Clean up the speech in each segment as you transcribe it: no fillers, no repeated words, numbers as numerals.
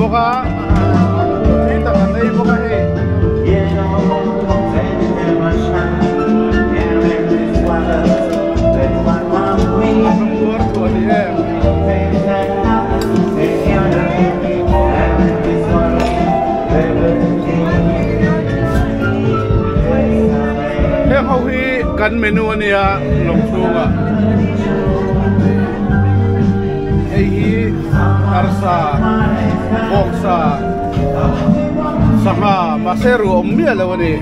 bawk a tui tak an ei bawk a hei. An puar thuah ni em. Heng ho hi kan menu a nia lawng chhungah hei hi arsa bawksa sangha mahse ruah awm miah lo a ni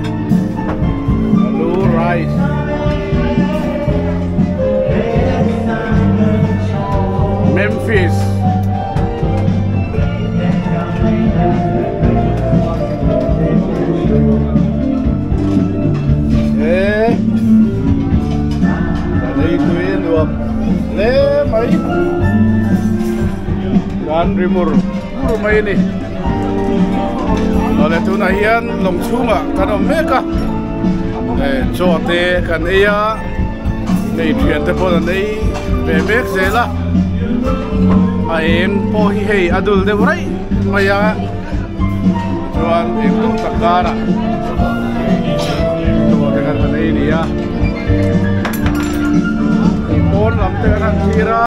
alu rice. Memphis. He nei tui a nuam hle mai kan ri mur mur mai a ni awle tunah hian lawng chhungah kan awm mek a chaw te kan ei a hei thian te pawh an ei ve mek zel a a eng pawh hi hei a dul deuh raih mai a chuan eng duh tak karah chaw te kan han ei a ni a pawn lam te kan han thlir a.